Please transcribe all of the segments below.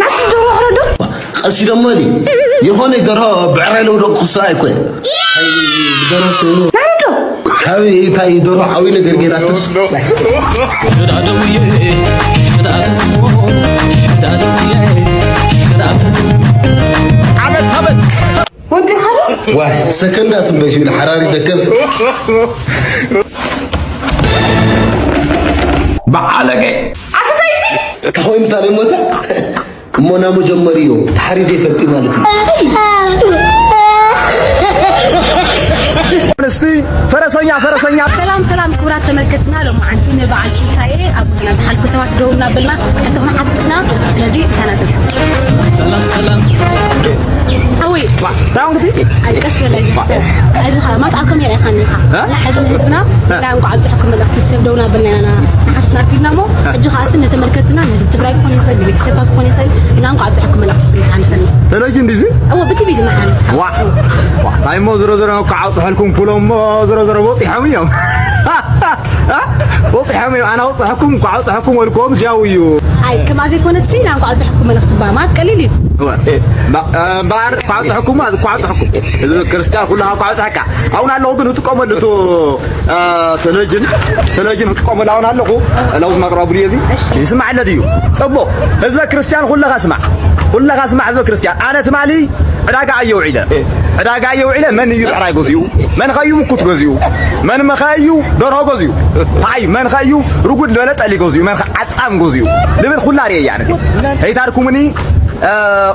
ናሲ ደርሆ ክረዶ? ቀሲ ደሞ ሊ የኾነ ደርሆ ብዕራይ ለውደቕ ክሳ ኣይኮ። ደርሆ ስ ናዶ? ካበይ እንታይ ደርሆ ዓብይ ነገር ጌራትስ? ዓመት ዓመት ወዲ ኸዶ? ዋይ ሰከንዳት እምበይ ሲብል ሓራሪ ደከም በዓለገ ኣትታይዚ? ተኾይኑ ታዲያ ሞተ እሞ ናሞ ጀመርዮ ተሓሪደ ይፈልጥ ማለት እዩ። እስቲ ፈረሰኛ ፈረሰኛ ሰላም ሰላም ክቡራት ተመልከትና፣ ሎማዓንቲ ንበዓል ትንሳኤ ኣብ ጉድና ዝሓልፉ ሰባት ደው እናበልና ሕቶ ክንሓትትና። ስለዚ ተናዘብ። ሰላም ሰላም ኣወይ ታውን ክትይ ቀስ በላይ እዚ ኸ ማት ኣብ ካሜራ ኢኻ እኒኻ። እና ሕዚ ንህዝብና ናይ እንኳዕ ኣብፅሐኩም መልእኽቲ ሰብ ደው እናበልና ኢና ንሓትና ፊልና እሞ ሕጂ ከኣ እስቲ ንተመልከትና ንህዝቢ ትግራይ ክኾን ይኽእል፣ ንቤተሰብካ ክኾን ይኽእል፣ እና እንኳዕ ኣብፅሐኩም መልእኽቲ ስልሓ ንፈል ተለጂ እንዲዚ እዎ ብቲቪ ዝመሓልፍ ዋ ዋ ታይሞ ዝሮ ዝሮ እንኳዕ ኣብፅሐልኩም ኩሎም እሞ ዝሮ ዝሮ በፂሖም እዮም። ወፅሖም እዩ ኣነ ኣውፅሐኩም እንኳዕ ኣውፅሐኩም ወልኮም እዚያው እዩ ኣይ ከማ ዘይኮነት ሲ ናንኳ ኣብፅሐኩም መልእኽቲ ባማት ቀሊል እዩ እምበኣር እንኳዕ ኣውፅሐኩም እንኳዕ ኣውፅሐኩም ህዝቢ ክርስትያን ኩሉ እንኳዕ ኣውፅሐካ ኣሁን ኣለኹ ግን እጥቀመሉ እቱ ቴሌጅን ቴሌጅን እጥቀመሉ ኣሁን ኣለኹ ለውዝ ማቅረቡ ድየ እዚ ይስማዕ ኣለ ድዩ ፅቡቅ ህዝበ ክርስትያን ኩለኻ ስማዕ ኩለኻ ስማዕ ህዝበ ክርስትያን ኣነ ትማሊ ዕዳጋ ኣየ ውዒለ ዕዳጋ ኣየ ውዒለ መን እዩ ብዕራይ ገዚኡ መን ኸዩ ምኩት ገዚኡ መን መኸዩ ደርሆ ገዚኡ ታይ መን ኸዩ ርጉድ ዝበለ ጠሊ ገዚኡ መን ዓፃም ገዚኡ ልብል ኩላ ርየ እያ ነዚ ከይታርኩምኒ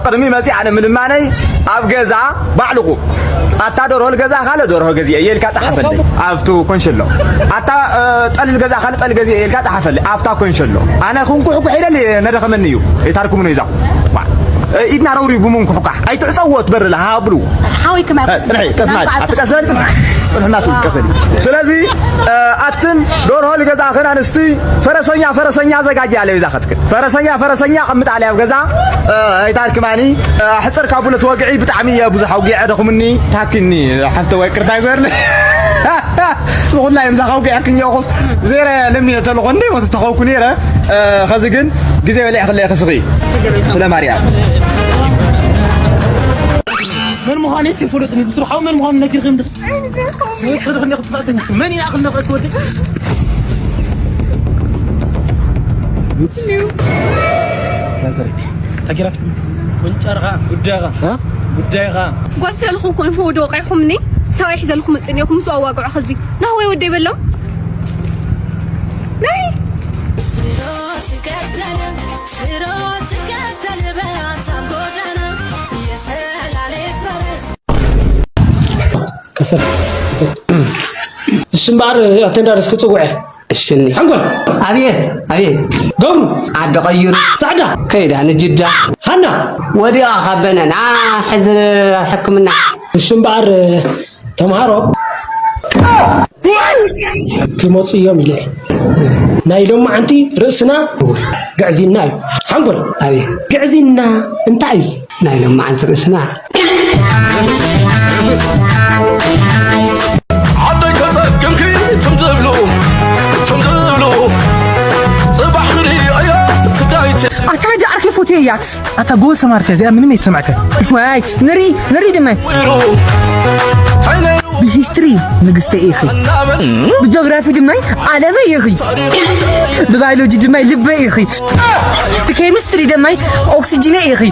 ቅድሚ መፂ ኣነ ምልማነይ ኣብ ገዛ ባዕልኹም ኣታ ደርሆ ልገዛ ካለ ደርሆ ገዚአ እየ ኢልካ ፀሓፈለይ ኣብቱ ኮንሸሎ ኣታ ጠሊ ልገዛ ካለ ጠሊ ገዚአ እየ ኢልካ ፀሓፈለይ ኣብታ ኮንሸሎ ኣነ ክንኩሕኩሕ ኢለል ነደኸመኒ እዩ ከይታርኩምኒ ይዛኹም ኢድና ረውሪቡ ምንኩሕኳሕ ኣይትዕፀዎ ትበርላ ሃብሉ ሓወይ ከማይ ጽንሒ ቀስ ማለት ኣትቀሰል ጽንሕና ሱ ቀሰል ስለዚ ኣትን ዶርሆ ልገዛ ኸን ኣንስቲ ፈረሰኛ ፈረሰኛ ዘጋጅ ኣለ ይዛ ኸትክል ፈረሰኛ ፈረሰኛ ቀምጥ ኣለ ኣብ ገዛ ኣይታር ክማኒ ሕፅር ካብ ብለት ወግዒ ብጣዕሚ እየ ብዙሕ ኣውጊዐ ደኹምኒ ታኪኒ ሓፍተ ወይ ቅርታ ይገርኒ ብኹላ እዮም ዛኻው ገያክኛ ኹስ ዜረ ለሚ ተለኾ እንደ ወተተኸውኩ ነረ ኸዚ ግን ግዜ በሊዕ ክለ ክስኺ ስለ ማርያም መን ምዃነይ ይፍለጥኒ ብስርሓው መን ምዃኑ ነጊርክን ወሰድክኒ ክትፋእትኒ መን ኢና ክነቕ እትወዲ ተጊራት ወንጨርኻ ጉዳይኻ ጉዳይኻ ጓል ስለኹም ኮንኩም ወዲ ወቂዕኹምኒ ሰብኣይ ሒዘልኩም መፅእ እኒኦኩም ምስ ኣዋግዑ ኸዚ ናህወይ ወደይ በሎም ናይ እሺ እምበኣር ኣቴንዳንስ ክፅውዐ እሽኒ ሓንጎል ኣብየት ኣብየት ገብሩ ዓዲ ቀይሩ ፃዕዳ ከይዳ ንጅዳ ሃና ወዲቓ ካብ በነና ሕዚ ሕክምና እሺ እምበኣር ተምሃሮ ክመፁ እዮም ኢለ ናይ ሎማዓንቲ ርእስና ግዕዝይና እዩ ሓንጎል ኣብየት ግዕዝይና እንታይ እዩ ናይ ሎማዓንቲ ርእስና ዓደይ ተፀገምኪ ትም ዝብሉ ትም ዝብሉ ፅባሕ ክሪኦ እየ ትግራይቲ ኣታ ዳኣርኪ ፎቶ እያ ኣታ ጎበዝ ተማርቲ እዚኣ ምንም የተሰማዕከ ወይ ንሪ ንሪ ድመ ወይሩ ታይነይ ብሂስትሪ ንግስተ ኢኺ ብጂኦግራፊ ድማይ ዓለመ ኢኺ ብባዮሎጂ ድማይ ልበ ኢኺ ብኬሚስትሪ ድማይ ኦክሲጅነ ኢኺ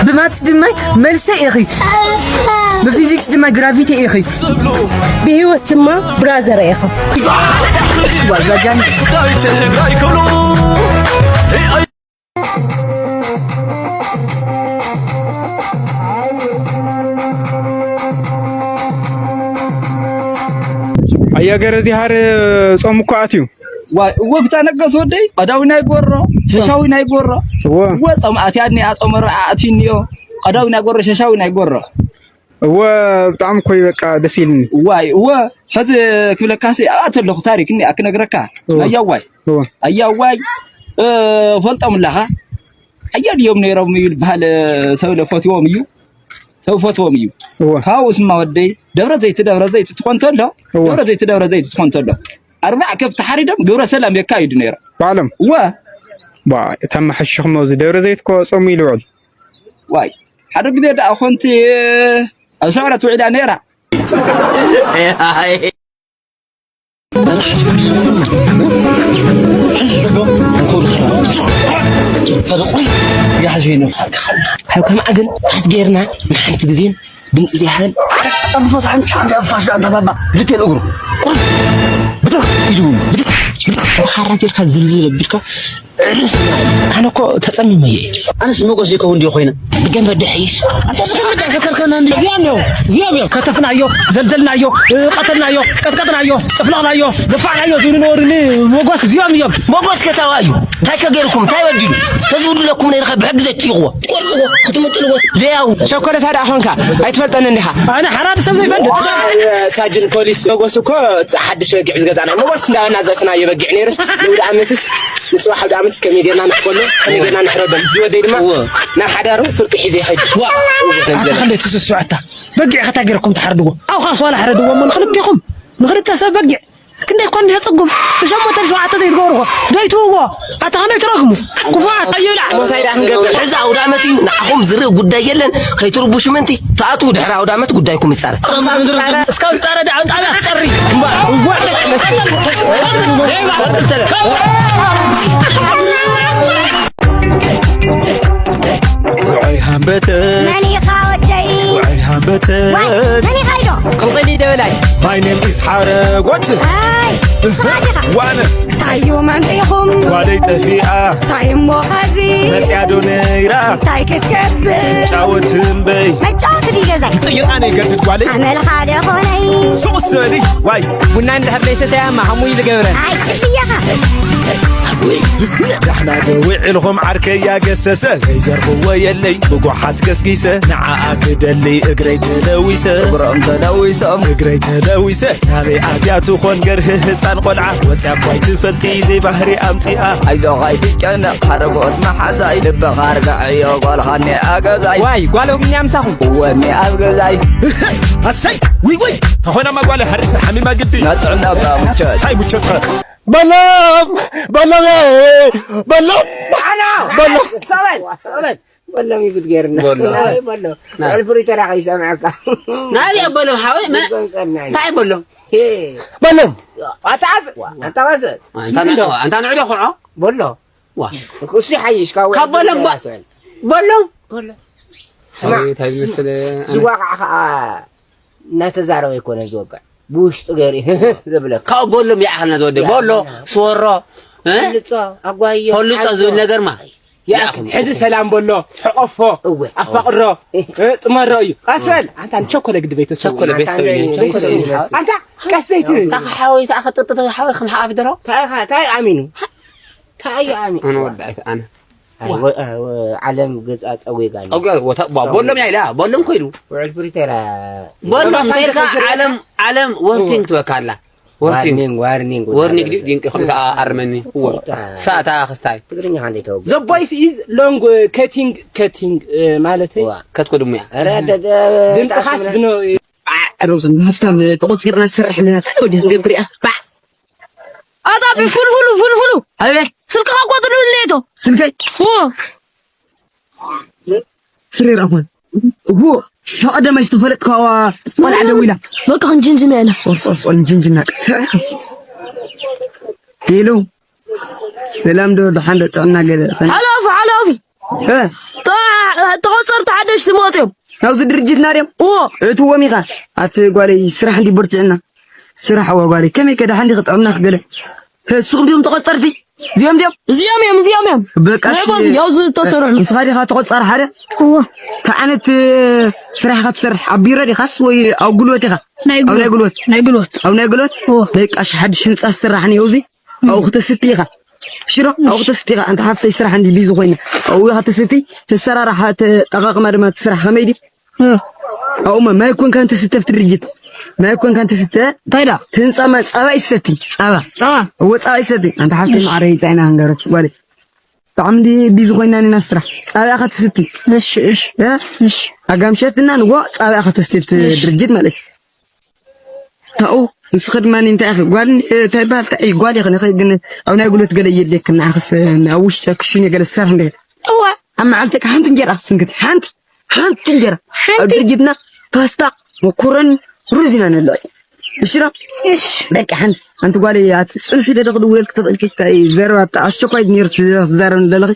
ብማትስ ድማይ መልሰ ኢኺ ብፊዚክስ ድማ ግራቪቲ ኢኺ ብህይወት ድማ ብራዘር ኢኺ ጓዛጃን ትግራይ ክብሉ ኣያ ገረዚሃር ጾም እኮ ኣትዩ ዋይ እወ ብታ ነገስ ወደይ ቀዳዊ ናይ ጎሮ ሸሻዊ ናይ ጎሮ እወ እወ ጾም ኣትያ እኒኣ ጾመ ኣትዩ እኒኦ ቀዳዊ ናይ ጎሮ ሸሻዊ ናይ ጎሮ እወ ብጣዕሚ እኮ እዩ በቃ ደስ ኢልኒ ዋይ እወ ሕዚ ክብለካሲ ኣብኣ ተለኹ ታሪክ እኒኣ ክነግረካ ኣያዋይ ኣያዋይ ፈልጦም ኣለኻ ኣያ ድዮም ነይሮም እዩ ዝበሃል ሰብ ፈትዎም እዩ ሰብ ፈትዎም እዩ ካብኡ ስማ ወደይ ደብረ ዘይቲ ደብረ ዘይቲ ትኾን ተሎ ደብረ ዘይቲ ደብረ ዘይቲ ትኾን ተሎ ኣርባዕ ከብቲ ሓሪዶም ግብረ ሰላም የካይዱ ነይሮም ባዕሎም እወ ባ እታ መሓሽኽሞ እዚ ደብረ ዘይት እኮ ጾሙ ኢሉ ውዕል። ዋይ ሓደ ግዜ ደኣ ኮንቲ ኣብ ሽዕረት ውዒላ ነይራ። ካብ ከማዓ ግን ታሕት ጌርና ንሓንቲ ግዜን ድምፂ ዘይሃበን ጠብፎ ሓንቲ ሓንቲ ኣፋሽ ዳንታ ባባ ልቴን እግሩ ቁርጥ ብድኽ ኢሉ ብድኽ ብድኽ ብሓራ ጌርካ ዝልዝል ኣቢልካ ኣነ እኮ ተፀሚመ እየ። ኣነስ መጎስ ይከውን ድዮ ኮይነ? ብገንበ ድሕይሽ። ኣንተ ብገንበ ድሕይሽ ዘከርከና እንዲ። እዚኦም እዮም፣ እዚኦም እዮም። ከተፍናዮ፣ ዘልዘልናዮ፣ እ፣ ቀተልናዮ፣ ቀጥቀጥናዮ፣ ጨፍለቕናዮ፣ ገፋዕናዮ ዝብሉ ነበሩ። ንመጎስ እዚኦም እዮም። መጎስ ከታዋ እዩ። እንታይ ከገይርኩም? እንታይ በዲሉ? ተዝብድለኩም ነይርካ ብሕጊ ዘትይቕዎ። ትቆርጽዎ፣ ክትምጥልዎ። ለያው። ሸኮለታ ደኣ ኾንካ? ኣይትፈልጠንን ዲኻ? ኣነ ሓራዲ ሰብ ዘይፈልጥ። ሳጅን ፖሊስ መጎስ እኮ ሓድሽ በጊዕ ዝገዛእና። መጎስ እንዳበልና ዘእተናዮ በጊዕ ነይርስ፣ ንውድ ዓመትስ ንጽባሕ ኣውደ ዓመትስ ከመይ ጌርና ነሕበሎ፣ ከመይ ጌርና ነሕረዶ። እዚ ወደይ ድማ እወ። ናብ ሓዳሩ ፍርቂ ሒዘ ይኸይድ። ዋ፣ ኣታ ክንደይ ትስስዑ ኣታ። በጊዕ ከታ ጌርኩም ትሓርድዎ። ኣው ኻስ ዋላ ሕረድዎ እሞ ንኽልቴኹም፣ ንኽልተ ሰብ በጊዕ። ክንደይ እኮ እንዲህ ጽጉም። ብሸሞንተ ሸውዓተ ዘይትገብርዎ። ደይትውዎ። ኣታ ከመይ ትረግሙ? ክፉኣት ኣይብላዕ። ሞታይ ደኣ ክንገብር? ሕዚ ኣውደ ዓመት እዩ። ንዓኹም ዝርኢ ጉዳይ የለን። ከይትርቡሹ ምንቲ። ተኣትዉ ድሕሪ ኣውደ ዓመት ጉዳይኩም ይጻረ። እስካብ ዝጻረ ደኣ ጣብያ ክጸሪ። እምባ። እዋ። ውዑይ ሃንበተት መን ኢኻ ወደይ? ውዑይ ሃንበተት ዋይ መን ኢኻ ኢዶ? ቅልቕል ይደብላይ My name is ሓረጎት ኣይ ንስኻ ዲኻ? ዋነ ታዩ መምፂኹም ጓለይ ጠፊኣ እንታይ እሞ ኸዚ መፅያ ዶ ነይራ እንታይ ክትገብር ጫወት እምበይ መጫወቲ ድዩ ገዛይ? ጥይቓ ነይ ገድድ ጓለይ ኣመልኻ ደኾነይ ሱቕ ዝበሊ ዋይ ቡና እንድሕር ደይሰተያ እማ ከምኡ ኢሉ ገብረን ኣይ ጽፍየኻ ዳሕና ዶ ውዒልኹም ዓርከያ ገሰሰ ዘይዘርኽዎ የለይ ብጓሓት ገስጊሰ ንዓኣ ክደሊ እግረይ ተለዊሰ እግሮም ተለዊሶም እግረይ ተለዊሰ ናበይ ኣትያ ትኾን ገርህ ህፃን ቆልዓ ወፅያ እኳ ኣይትፈልጢ ዘይባህሪ ኣምፂኣ ኣይዞኻ ኣይትጨነቕ ሓረጎት መሓዛይ ልብኻ ኣርግዐዮ ጓልኻኒ ኣገዛይ ዋይ ጓል ወግኛ ምሳኹም እወኒ ኣብ ገዛይ ኣሰይ ውይ ውይ ተኾይና ማጓለ ሓሪሰ ሓሚማ ግዲ ናጥዕና እባ ምቸት ሃይ ሙቸት በሎም በሎም በሎም በሎም ሰበል ሰበል በሎም ይጉድ ገይርና በሎም። ሰበል በሎም ልዑል ፕሪቶርያ ከይሰምዐካ ናበይ በሎም ሓወይ መ- ጎንፀልና እዩ እንታይ በሎም ሄ በሎም ኣታዝ ኣታዋዘ ኣንታ ንዕዶ ኩዖ በሎ ዋ እሱ ይሓይሽ ካብ ካብ በሎም ባ- ትበል በሎም ስማዕ እንታይ ዝመስለ ዝዋቃዕ ከዓ እናተዛረበ ይኮነ ዝወቅዕ ብውሽጡ ገይሩ ዘብለካ ካብ በሎም ይኣኽልና ዝወደ በሎ ስወሮ እ? ፈልጾ ኣጓዮ ፈልጾ ዝብል ነገርማ ይኣኽል ሕዚ ሰላም በሎ ሕቆፎ እወ ኣፋቅሮ እ፣ ጥመሮ እዩ ቀስ በል ኣንታ ንቸኮለ ግዲ ቤተሰብ ቸኮለ ቤተሰብ እዩ። ቤተሰብ እዩ። ኣንታ ቀስ ዘይትብል ካኻ ሓወይ ተኣኸ ጥጥጥ ሓወይ ከም ሓፍ ደሮ እንታይ ኢኻ እንታይ ኣሚኑ እንታይ እዩ ኣሚኑ ኣነ ወዳይት ኣነ ኣይ፣ ወ- እ፣ ወ- ዓለም ገጻ ጸዊጋ ኣላ። ጸጉ ወታ ባ- በሎም ያይላ በሎም ኮይሉ ውዕል ፕሪቶርያ በሎም ተልካ ዓለም ዓለም ወርቲንግ ትበካ ኣላ ወርቲንግ ዋርኒንግ ዋርኒንግ ወርኒግ ድዩ ድንቂ ከም ከኣ ኣርመኒ እወ ሳታ ክስታይ ትግርኛ ከ እንዴት ተወጉ The voice is long cutting cutting ማለት ዋ። ከትኮ ድሙያ ኧረ ደ- ደ- ድምፅኻስ ብኖ ሮዝን ሃፍታም ተቆፂርና ዝሰርሕ ኣለና እንታይ ወዲ ክንገብር እያ ባዕ ኣታ ፍልፍሉ ፍልፍሉ ኣቤት ስልክኻ ቆፅሉ እልኔቶ ስልከይ ዎ ፍሬ ራኹን እዎ ፈቐደማይ ዝተፈለጥካ ቆልዓ ደዊላ በቃ ክንጅንጅና ኢና ሶልሶልሶል ጅንጅና ቀሰ ሄሎ ሰላም ዶ ደሓን ዶ ጥዕና ገለ ሓላፊ ሓላፊ እ ተቆፀርቲ ሓደሽቲ መፅዮም ናብዚ ድርጅትና ድዮም እዎ እትዎም ኢኻ ኣቲ ጓለይ ስራሕ እንዲ ብርትዕና ስራሕ ዋ ጓለይ ከመይ ከ ደሓን ዲኺ ጥዕናኺ ገለ ስኹም ዲኹም ተቆፀርቲ እዚኦም ድዮም እዚኦም እዮም እዚኦም እዮም በቃ ናይ በዚ ያው ዝተሰርሑ ንስኻ ዲኻ ተቆፃሪ ሓደ እዎ እንታይ ዓይነት ስራሕ ኢኻ ትሰርሕ ኣብ ቢሮ ዲኻስ ወይ ኣብ ጉልበት ኢኻ ናይ ኣብ ናይ ጉልበት ናይ ጉልበት ኣብ ናይ ጉልበት እዎ በቃ እሺ ሓድሽ ህንፃ ዝስራሕ እኒኦ እዚ ኣብኡ ክተስቲ ኢኻ ሽሮ ኣብኡ ክተስቲ ኢኻ ኣንተ ሓፍተይ ስራሕ እንዲ ቢዚ ኮይና ኣብኡ ኢኻ ተስቲ ተሰራርሓ ተጠቃቅማ ድማ እቲ ስራሕ ከመይ ድዩ ኣብኡማ ማይ ኮንካ እንተስተ ኣብቲ ድርጅት ማይ ኮንካ እንተስተ እንታይ ዳ ትህንፃማ ፃባ ይሰቲ ፃባ ፃባ እወ ፃባ ይሰቲ ኣንተ ሓፍተይ ማዕረ ይጣይና ክንገረች ጓለይ ብጣዕሚ እንዲ ቢዚ ኮይና ኒና ስራሕ ፃባ ኢኻ ትስቲ እሺ እሺ እ? እሺ ኣጋምሸትና ንጎ ፃባ ኢኻ ተስቲ ኣብቲ ድርጅት ማለት እዩ ታኡ ንስኺ ድማ እንታይ ኢኺ? ጓል፣ እ፣ እንታይ ይበሃል? እንታይ እዩ? ጓል ኢኺ፣ ንኺ ግን ኣብ ናይ ጉልበት ገለ የድልየክን። ንዓኽስ፣ እ፣ ኣብ ውሽጢ ክሽነ ገለ ዝሰርሕ እንደ እዋ፣ ኣብ መዓልቲ ሓንቲ እንጀራ ክትስንክቲ። ሓንቲ፣ ሓንቲ እንጀራ። ሓንቲ? ኣብ ድርጅትና ፓስታ፣ መኮረኒ፣ ሩዝ ኢና ንብልዕ። እሺ ዶ? እሺ። በቃ ሓንቲ፣ ሓንቲ ጓል እያ። ኣቲ ጽንሒ ዶ ክድውለልክ ትኽእል? እንታይ ዘረባ ብጣ-፣ ኣሸኳይ ድኔር ትዛረብ ዘለኺ?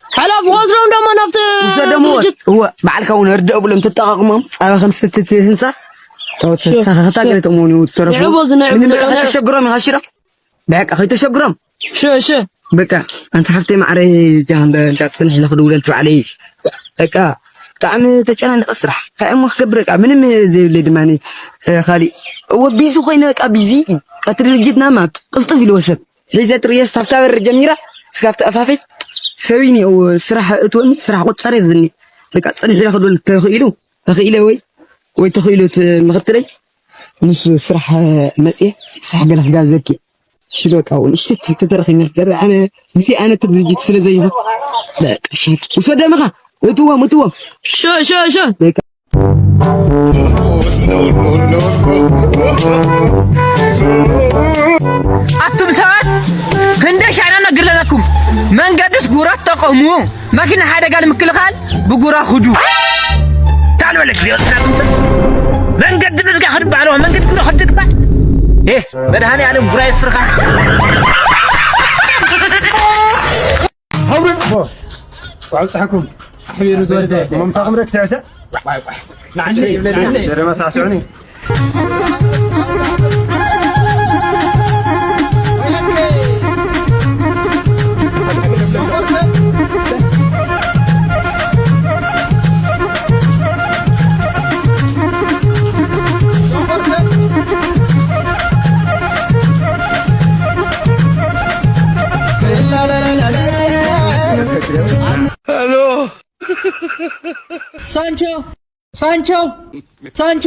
ሓላፍ ወስዶም ደሞ ናብቲ ውሰዶም፣ እወ፣ ድርጅት። እወ፣ ባዕልካ እውን እርድእ ብሎም ትጠቓቕሞም። ጸባ ከም ስትቲ ህንጻ፣ ተው፣ ሹ፣ ተሳኻኽታ ሹ። ገለ ተእሞኑ ትረፉ። ንዕቦ ዝንዕብ ምንም በቃ ንዕቦ። ከይተሸግሮም ኢኻ ሽራ። በቃ ከይተሸግሮም። ሹ፣ ሹ። በቃ ኣንቲ ሓፍተይ ማዕረይ፣ እዚኣ እንዳ፣ እንዳ ጽንሕ ኢለ ክድውለልኪ ባዕለይ። በቃ ብጣዕሚ ተጨናኒቐ ስራሕ። እንታይ እሞ ክገብር በቃ ምንም ዘይብለይ ድማ እኔ፣ እ፣ ካሊእ። እወ ቢዚ ኮይነ በቃ ቢዚ። ቀትሪ ድርጅትና ማለት ቅልጥፍ ኢልዎ ሰብ። ሒዘ ትርእዮ፣ ስታፍ ታበር ጀሚራ፣ ስካብ ተኣፋፈይ ሰብይኒ፣ ስራሕ እትወኒ፣ ስራሕ ቁጸር የዝኒ። በቃ ጽንሕ ኢለ ክብል ተኽኢሉ፣ ተኽኢለ ወይ፣ ወይ ተኽኢሉ ት-፣ ምኽትለይ፣ ምስ ስራሕ መጽየ፣ ሳሕ ገለ ክጋብዘኪ። እሺ፣ በቃ፣ እውን እሺ፣ ትተረኺ፣ ገለ ኣነ፣ ምስ ኣነ ትድርጅት ስለ ዘይሁ። በቃ፣ እሺ፣ ውሰደምኻ፣ እትዎም፣ እትዎም። ሸ፣ ሸ፣ ሸ። በቃ። ኣቱም ሰባት፣ ክንደይ ሻዕና ነግር ኣለኩም፣ መንገድስ ጉራ ተጠቐሙ፣ መኪና ሓደጋ ንምክልኻል ብጉራ ኹዱ። ታል በለክ ዚወስዳኩም መንገዲ ብዝጋ ኹድ ባለዋ መንገዲ ጉራ ኹድ ግባ። ኤ፣ መድኃኔ ዓለም ጉራ የስፍርኻ። ሃውሪ። ኣውጻሕኩም። ኣሕቢሩ ዝወደ። መምሳኹም ረክ ስዕሰዕ። ዋይ፣ ዋይ። ንዓንዲ ይብለኒ። ሸረ መሳስዑኒ። ሄሎ። ሳንቾ፣ ሳንቾ፣ ሳንቾ።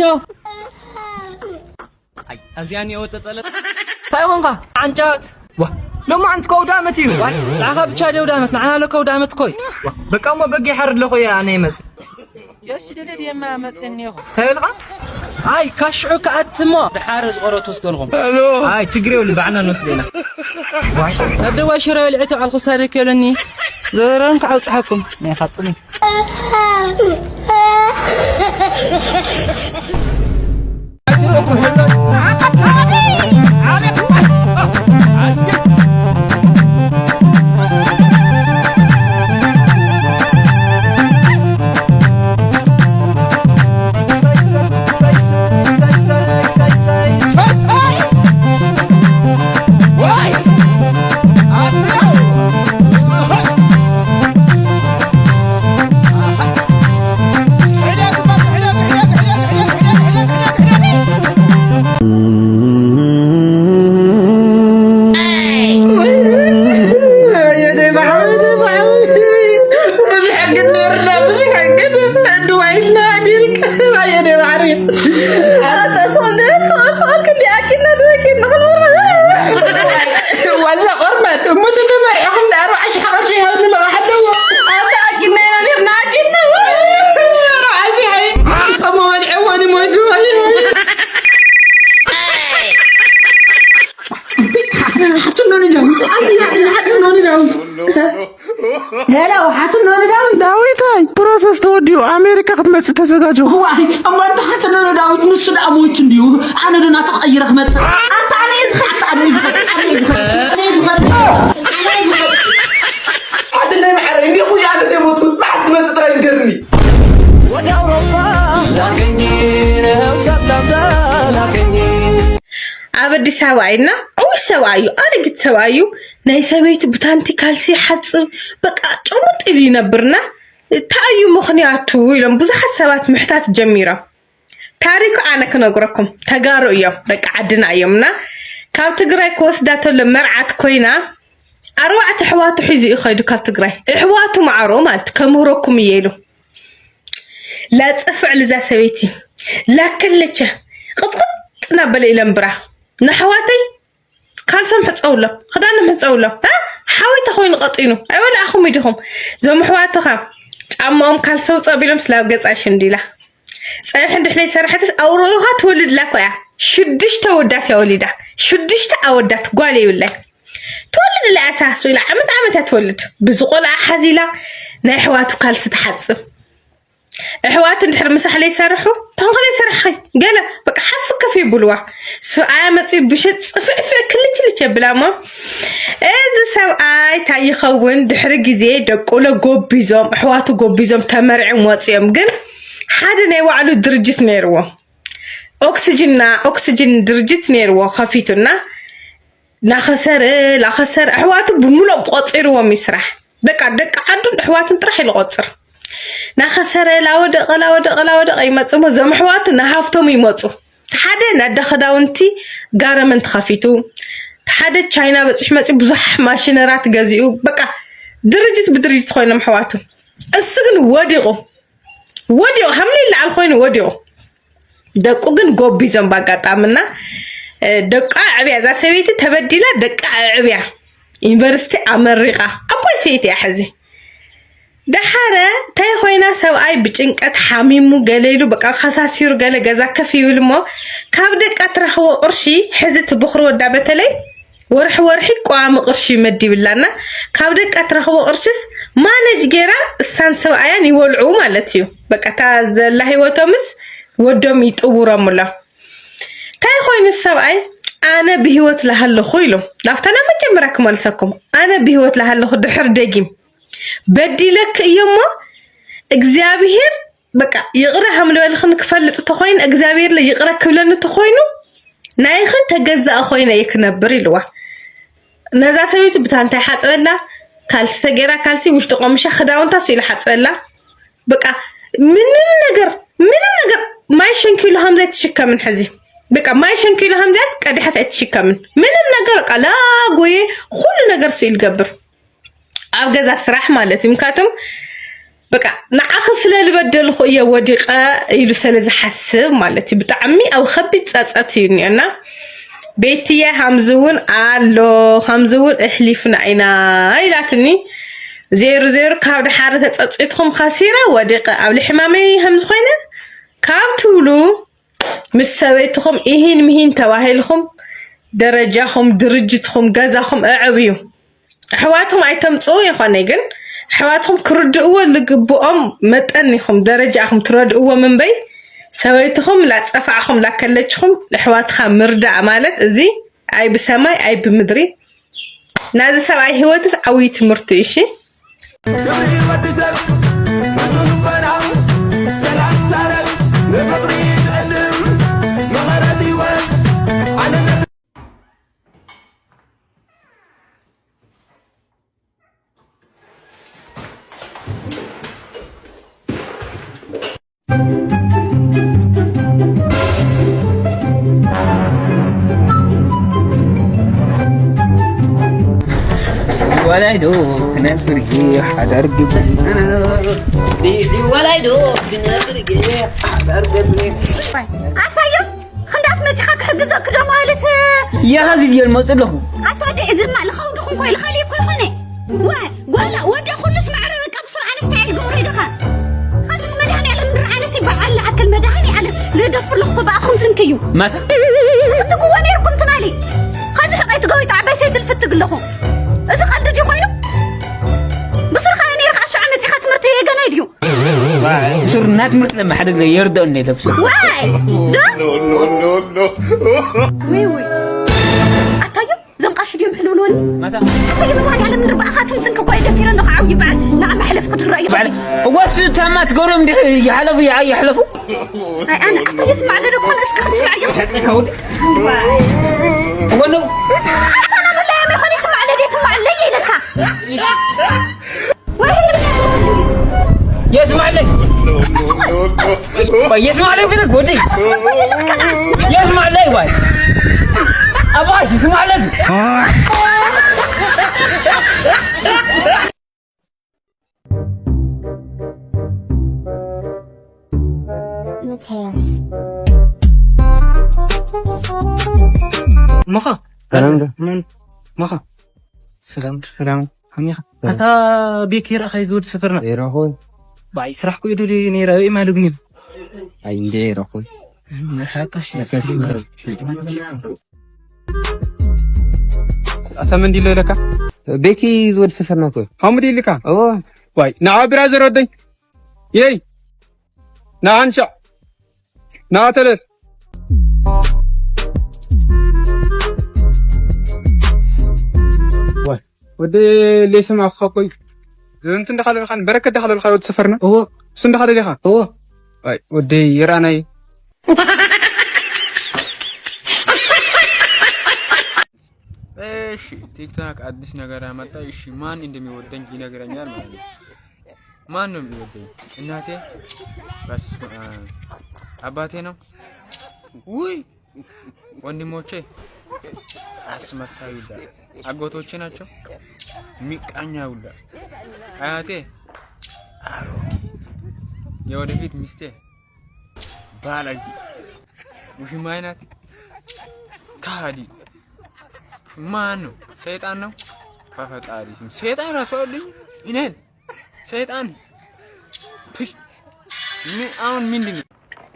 ኣዚያ እኔ ወጠጠለ። እንታይ ኾንካ? ዓንጫት። ዋ፣ ሎማዓንቲ እኮ ኣውዳመት እዩ። ዋይ፣ ንዓኻ ብቻ ድዩ ኣውዳመት፣ ንዓና ለከ ኣውዳመት እኮ እዩ። ዋ፣ በቃ እሞ በጊዕ ሓርድ ለኹ እየ ኣነ ይመጽእ። የሲ ደለ ድየማ መጽእኒ እኮ። እንታይ በልካ? ኣይ፣ ካሽዑ ከኣትሞ ድሓር ዝቆረቱ ስቶልኹም። ኣይ፣ ችግር የብሉ፣ ባዕና ንወስደና። ዋይ፣ ነደዋ ሽሮ የልዕቲ ባዕልኩ ስታደክ የለኒ። ዘረን ክዓውጽሓኩም። ናይ ኻጥኒ። ዋዛ ቆርማድ እሞ ተተመርዕኹም ዳ ኣርባዓ ሺሕ ቅርሺ ይሃብኒ ለቓሕ ኣለዎ። ኣታ ኣኪና ኢና ኔርና፣ ኣኪና። ኣርባዓ ሺሕ ኣይ፣ እሞ በልዕዎ ንሞይቱ። ኣይ፣ ኣይ። ሓትኖ ንዳዊት፣ ኣይ፣ ሓትኖ ንዳዊት። ሄሎ፣ ሓትኖ ንዳዊት። ዳዊታይ፣ ፕሮሰስ ተወዲኡ፣ ኣሜሪካ ክትመጽእ ተዘጋጆ። ዋይ፣ እሞ እንተ ሓትኖ ንዳዊት፣ ንሱ ደኣ ሞይቱ እንድዩ። ኣነ ዶ ናቱ ቀይረ ክመጽእ? ኣንታ ኣነ እየ ዝኸድ፣ ኣነ እየ ዝኸድ፣ ኣነ እየ ዝኸድ፣ ኣነ እየ ዝኸድ፣ ኣነ እየ ዝኸድ። ኣቲ ናይ መዓረይ፣ እንዲኹ እያ ኣነ ዘይሞትኩ፣ መዓስ ክመጽእ ጥራይ ንገርኒ። ወደ ኣውሮፓ ላከኝ፣ ንህውሰት ላምታ ላከኝ። ኣብ ኣዲስ ኣበባ ኢልና፣ ዕዉይ ሰብኣይ እዩ፣ ኣረጊት ሰብኣይ እዩ። ናይ ሰበይቱ ብታንቲ ካልሲ ሓጽብ፣ በቃ፣ ጭሙጥ ኢሉ ይነብርና። እንታይ እዩ ምኽንያቱ? ኢሎም ብዙሓት ሰባት ምሕታት ጀሚሮም። ታሪኩ ኣነ ክነግረኩም፣ ተጋሩ እዮም፣ ደቂ ዓድና እዮም። እና ካብ ትግራይ ክወስዳ ተሎ መርዓት ኮይና፣ ኣርባዕተ ኣሕዋቱ ሒዙ እዩ ከይዱ ካብ ትግራይ። ኣሕዋቱ ማዕሮ ማለት ከምህረኩም እየ ኢሉ። ላጽፍዕ ልዛ ሰበይቲ፣ ላክልቸ፣ ቅጥቅጥ እናበለ ይለምብራ። ንኣሕዋተይ ካልሶም ሕጸውሎም፣ ክዳኖም ሕጸውሎም። እ? ሓወይ ተኾይኑ ቀጢኑ። ኣይወላእኹም ኢድኹም። እዞም ኣሕዋትኻ ጫማኦም ካልሰው ጸቢሎም ስላብ ገጻ ሽንዲላ። ጸብሒ እንድሕነይ ሰራሕትስ ኣውርኡኻ ትወልድላ እኮ እያ። ሽዱሽተ ወዳት እያ ወሊዳ። ሽዱሽተ ኣወዳት፣ ጓል የብላይ። ትወልድ ኢላ እያ ሳሱ ኢላ ዓመት ዓመት እያ ትወልድ። ብዚ ቆልዓ ሓዚላ ናይ ኣሕዋቱ ካልሲ ትሓጽብ። ኣሕዋት እንድሕር ምሳሕ ለይሰርሑ፣ ተንኮል ኣይሰርሕኺ፣ ገለ በቃ ሓፍ ከፍ የብልዋ። ሰብኣያ መፂኡ ብሸጥ ፅፍዕፍዕ ክልችልች የብላ እሞ፣ እዚ ሰብኣይ እንታይ ይኸውን? ድሕሪ ግዜ ደቁለ ጎቢዞም፣ ኣሕዋቱ ጎቢዞም ተመርዕም ወፂኦም። ግን ሓደ ናይ ባዕሉ ድርጅት ነይርዎ። ኦክስጅንና ኦክስጅን ድርጅት ነይርዎ ከፊቱና። ናኸሰረ ላኸሰረ ኣሕዋቱ ብምሎም ቆፂርዎም ይስራሕ። በቃ ደቂ ዓዱን ኣሕዋቱን ጥራሕ ኢሉ ቆፅር። ናኸሰረ ላወደቀ ላወደቀ ላወደቀ ይመፅእ እሞ፣ እዞም ኣሕዋቱ ናሃፍቶም ይመፁ። ሓደ ናዳ ክዳውንቲ ጋረመንት ከፊቱ፣ ሓደ ቻይና በፂሑ መፂኡ ብዙሕ ማሽነራት ገዚኡ። በቃ ድርጅት ብድርጅት ኮይኖም ኣሕዋቱ። እሱ ግን ወዲቁ፣ ወዲቁ ሃምሊ ይለዓል ኮይኑ ወዲቁ። ደቁ ግን ጎቢዞም ባጋጣምና፣ እ፣ ደቃ ኣዕብያ። እዛ ሰበይቲ ተበዲላ ደቃ ኣዕብያ፣ ዩኒቨርሲቲ ኣመሪቃ። ኣቦይ ሰይቲ እያ ሕዚ። ደሓረ እንታይ ኮይና? ሰብኣይ ብጭንቀት ሓሚሙ ገለ ኢሉ በቃ ከሳሲሩ ገለ ገዛ ከፍ ይብል እሞ፣ ካብ ደቃ ትረኽቦ ቅርሺ፣ ሕዚ ትብኽሪ ወዳ በተለይ ወርሒ ወርሒ ቀዋሚ ቅርሺ ይመድብላና። ካብ ደቃ ትረኽቦ ቅርሽስ ማነጅ ጌራ እሳን ሰብኣያን ይወልዑ ማለት እዩ። በቃ እታ ዘላ ህይወቶምስ ወዶም ይጥውሮም ኣሎ። እንታይ ኮይኑ ሰብኣይ፣ ኣነ ብህይወት ላሃለኹ ኢሉ፣ ናብታ ናብ መጀመርያ ክመልሰኩም። ኣነ ብህይወት ላሃለኹ ድሕር ደጊም በዲለክ እየ እሞ፣ እግዚኣብሔር በቃ ይቕረ ከም ዝበልኽኒ ክፈልጥ እንተኾይኑ፣ እግዚኣብሔር ለ ይቕረ ክብለኒ እንተኾይኑ፣ ናይኺ ተገዛእ ኮይነ እየ ክነብር ኢልዋ። ነዛ ሰበይቱ ብታንታይ ሓፅበላ፣ ካልሲ ተገይራ፣ ካልሲ ውሽጢ ቆምሻ፣ ክዳውንታ ስኢሉ ሓፅበላ። በቃ ምንም ነገር፣ ምንም ነገር፣ ማይ ሸንኪሉ ከም ዘይትሽከምን ሕዚ። በቃ ማይ ሸንኪሉ ከም ዘይስ ቀዲሓስ ኣይትሽከምን። ምንም ነገር በቃ ላጎየ ኩሉ ነገር ስኢሉ ገብር። ኣብ ገዛ ስራሕ ማለት እዩ። ምክንያቱም በቃ ንዓኺ ስለ ዝበደልኹ እየ ወዲቐ ኢሉ ስለ ዝሓስብ ማለት እዩ። ብጣዕሚ ኣብ ከቢድ ጸጸት እዩ እኒኦና። ቤትየ ከምዚ እውን ኣሎ፣ ከምዚ እውን እሕሊፍና ኢና ኢላትኒ። ዜሩ ዜሩ ካብ ደሓር ተጸጺትኹም ከሲረ ወዲቐ ኣብ ልሕማመይ ከምዚ ኮይነ ካብ ትብሉ ምስ ሰበይትኹም ኢሂን ምሂን ተባሂልኹም ደረጃኹም፣ ድርጅትኹም፣ ገዛኹም ኣዕብዩ። ኣሕዋትኩም ኣይተምጽኡ ይኾነ፣ ግን ኣሕዋትኩም ክርድእዎ ዝግብኦም መጠን ኢኹም ደረጃኹም ትረድእዎም እምበይ፣ ሰበይትኹም ላጸፋዕኹም ላከለችኹም ኣሕዋትኻ ምርዳእ ማለት እዚ ኣይ ብሰማይ ኣይ ብምድሪ። ናዚ ሰብኣይ ህይወትስ ዓብዪ ትምህርቲ እዩ። እሺ። ክብሪ ወዲ ሰብ ንዝንበራው ሰላም ሳረብ ንፍቕሪ ዝዕድም መቐረት ህይወት ኣነነት ወላይዶ ክነብርጊ ሓዳር ግብሪ። ወላይዶ ክነብርጊ ሓዳር ግብሪ። ኣታዮ ክንዳፍ መፂኻ ክሕግዘክ ዶ ማለት? ያሃዚ ድየ ልመፁ ኣለኹ። ኣታ ወዲ እዚ ድማ ልኻው ድኹም ኮይ ልኻሊ እኮ ይኾነ። ወ-፣ ጓላ ወደ ኩሉስ ማዕረ በቃ ብሱር ኣንስታይ ልገብሮ ኢልኻ። ኸዚስ መድሃኒዓለም ንርኣንስ ይበዓል ለኣክል መድሃኒዓለም ልደፍር ለኹ በኣኹም ስንክዩ። ማታ? ትፍትግዎ ነይርኩም ትማሊ። ኸዚ ሕቐይ ትገዊ ተዓባይ ሰይት ልፍትግ ኣለኹ። እዚ ቐልዲ ድዩ ኮይኑ? ብሱር ኸኣ ነይርካ ኣሻዓ መጺኻ ትምህርቲ የገናይ ድዩ? ብሱር እና ትምህርቲ ለማሓደግ የርደኦ እንደ ለብሱ። ዋይ! ዶ? ውይ፣ ውይ። ኣታዮ? እዞም ቃሽ ድዮም ሕልውልወኒ? ማታ። ኣታ ይበልዋን ያለ ምድር በኣኻትም ስንክ እኮ የደፊረ ኣለኹ ዓው ይበዓል። ንዓ መሕለፍ ክትረእዩ በዓል። እዋስ ታማ ትገብሮም እንዲ ይሓለፉ፣ ይዓ-፣ ይሓለፉ። ኣይ፣ ኣነ ኣታ የስማዕ ለደ ኮን እስኪ ክትስማዕ እዩ። ወሎ። ኣታ ነብላ የመ ኮን ይስማዕ ለደ ይስማዕ ለይ ኢለካ። ወይ ህልም ያለው። የስማዕ ለይ። የስማዕ ለይ ብለክ ወዲ። የስማዕ ለይ ባይ። ኣባሽ ይስማዕ ለይ። Mateus. መኻ ሰላም ዶ? ምን መኻ ሰላም ሰላም። ከመይ ኢኻ? ሰላም። ኣታ ቤኪ ረኣኻይ ዝወዲ ሰፈርና? ይረኹን። ባይ ስራሕ ኩ ይዱ ነይራ ወይ ማለግኒ? ኣይ እንደ ይረኹን። ኣታ መን ድሎ ኢለካ? ቤቲ ዝወድ ሰፈርና እኮ። ሐሙድ ኢልካ? እዎ። ዋይ፣ ንዓ ብራዘር ወደይ። የይ። ንዓ ንሻ። ንዓ ተለል። ዋይ፣ ወዲ ሌሰማ እኮ እኮ እዩ። ዘንቱ እንዳኻ ደልኻን በረከት እንዳኻ ደልኻ ወዲ ሰፈርና? እዎ። እሱ እንዳኻ ደልኻ? እዎ። ዋይ፣ ወዲ ይራናይ። እሺ፣ ቲክቶክ አዲስ ነገር አመጣ። እሺ፣ ማን እንደሚወደኝ ይነግረኛል ማለት ነው። ማን ነው የሚወደኝ? እናቴ? በስመ አብ። አባቴ ነው? ውይ! ወንድሞቼ? አስመሳይ ሁላ። አጎቶቼ ናቸው? ሚቃኛ ሁላ። አያቴ? አሮጊት። የወደፊት ሚስቴ? ባለጌ። ውሽማዬ ናት? ከሃዲ። ማን ነው? ሰይጣን ነው? በፈጣሪ ስም። ሰይጣን ራሱ አሉኝ? እኔን? ሰይጣን? ፕሽ! ምን፣ አሁን ምንድን ነው?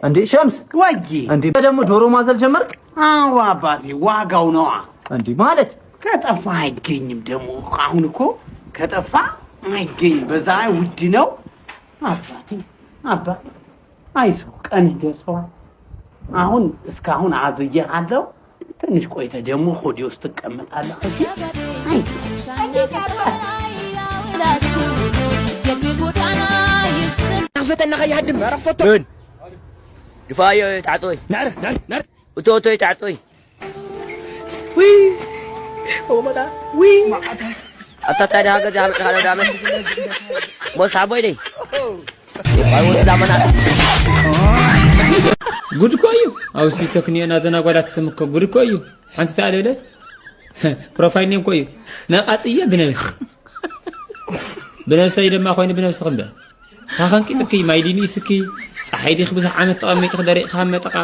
እንዴ ሸምስ? ወዬ! እንዴ ደግሞ ዶሮ ማዘል ጀመርክ? አዎ አባቴ፣ ዋጋው ነዋ። እንዴ ማለት? ከጠፋ አይገኝም ደግሞ። አሁን እኮ ከጠፋ አይገኝም። በዛ ላይ ውድ ነው። አባቴ፣ አባ፣ አይዞህ፣ ቀን ይደርሰዋል። አሁን እስካሁን አዝዬሃለሁ። ትንሽ ቆይተህ ደግሞ ሆዴ ውስጥ ትቀመጣለህ። እሺ? አይዞህ። ናፈተና ከይሃድም፣ ኧረ ፈቶ። ምን? ድፋዮ ታዕጦይ። ነር፣ ነር፣ ነር። እቶ፣ እቶ ታዕጦይ። ውይ፣ ኦመዳ፣ ውይ። ኣታ ታዲያ ሃገር ዳመ፣ ሃገር ዳመ። ሞሳ ቦይ ደይ። ጉድ እኮ እዩ። ኣብዚ ቲክቶክ እኒኦ ናዘን ኣጓላት ስም እኮ ጉድ እኮ እዩ። ሓንቲ ተኣለለት ፕሮፋይል ኔም እኮ እዩ። ነቓጽየ ብነብሰይ። ብነብሰይ ድማ ኮይኑ ብነብስኺ እምበር። ታኸንቂጽኪ፣ ማይ ዲኒ እስኪ፣ ጸሓይ ዲኺ ብዙሕ ዓመት ተቐሚጥኺ ደሪቕኺ ካብ መጠቓ።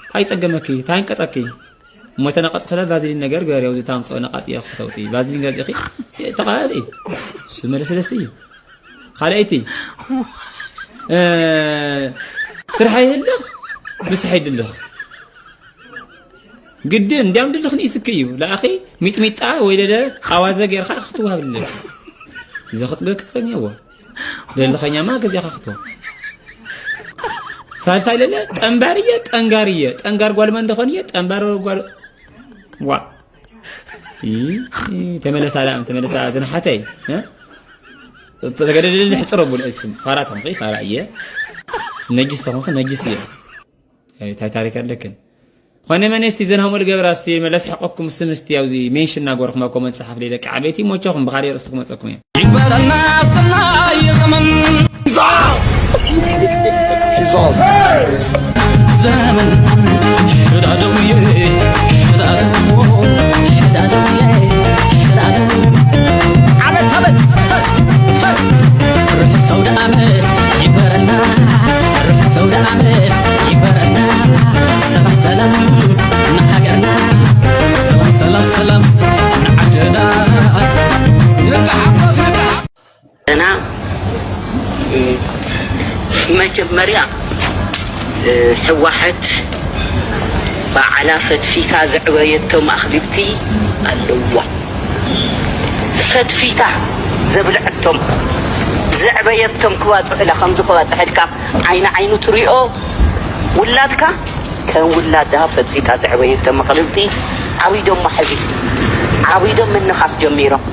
እንታይ ጸገመኪ? እንታይ ኣንቀጸኪ? እሞ ተነቐጽ ከለ ቫዝሊን ነገር ግበሪ፣ ኣብዚ ታምጽኦ ነቓጽ እየ ከተውጽኢ። ቫዝሊን ገዚእኺ ተቐባብኢ። እሱ መለስለሲ እዩ። ካልኣይቲ፣ እ፣ ስራሕ ይህልኽ፣ ንስሕ ይድልኽ። ግድን፣ እንዲያም ድልኽ ንኢስኪ እዩ። ለኣኺ ሚጥሚጣ ወይ ለለ ኣዋዘ ጌርኻ ክትወሃብ ድልኽ። እዚ ክጽገኪ ከንየዎ። ደልኸኛማ ገዚእኻ ክትወሃብ። ሳልሳይ ለለ፣ ጠንባር እየ፣ ጠንጋር እየ። ጠንጋር ጓል መን እንደኾን እየ፣ ጠንባር ጓል፣ ዋ። ይ፣ ተመለሳ ላም፣ ተመለሳ ዝንሓተይ፣ እ? ተገደደልኒ ሕጽሮ ብሎ እስም። ፋራ ተኾንኺ፣ ፋራ እየ። ነጅስ ተኾንኺ፣ ነጅስ እየ። ኣይ፣ ታይ ታሪክ ኣለክን? ኾነ መን እስቲ ዘንሃሙ ልገብራ እስቲ መለስ ሕቆኩም ስም እስቲ ኣብዚ ሜንሽን እናገበርኩም ኣብ ኮመንት ጸሓፍ ለይ ደቂ ዓበይቲ ሞቻኹም ብኻሪ ርእስቲ ክመጸኩም እየ። ይግበረልና ሰናይ ዘመን። ዘመን ሽዳደውዬ፣ ሽዳደው፣ ሽዳደውዬ፣ ሽዳደው። ዓመት ዓመት ርሑስ ኣውደ ዓመት ይግበረና፣ ርሑስ ኣውደ ዓመት ይግበረና። ሰላም ሰላም ንሃገርና፣ ሰላም ሰላም ሰላም ንዓድና። ንተሓጎስ ንተሓጎስ። እና፣ እ፣ መጀመርያ፣ እ፣ ህወሓት ባዕላ ፈትፊታ ዘዕበየቶም ኣኽሊብቲ ኣለዋ። ፈትፊታ ዘብልዐቶም፣ ዘዕበየቶም ክባፅሑላ፣ ከምዚ ክባፅሐልካ ዓይኒ ዓይኑ ትሪኦ ውላድካ፣ ከም ውላዳ ፈትፊታ ዘዕበየቶም ኣኽሊብቲ ዓቢዶማ ሕዚ፣ ዓቢዶም ምንኻስ ጀሚሮም።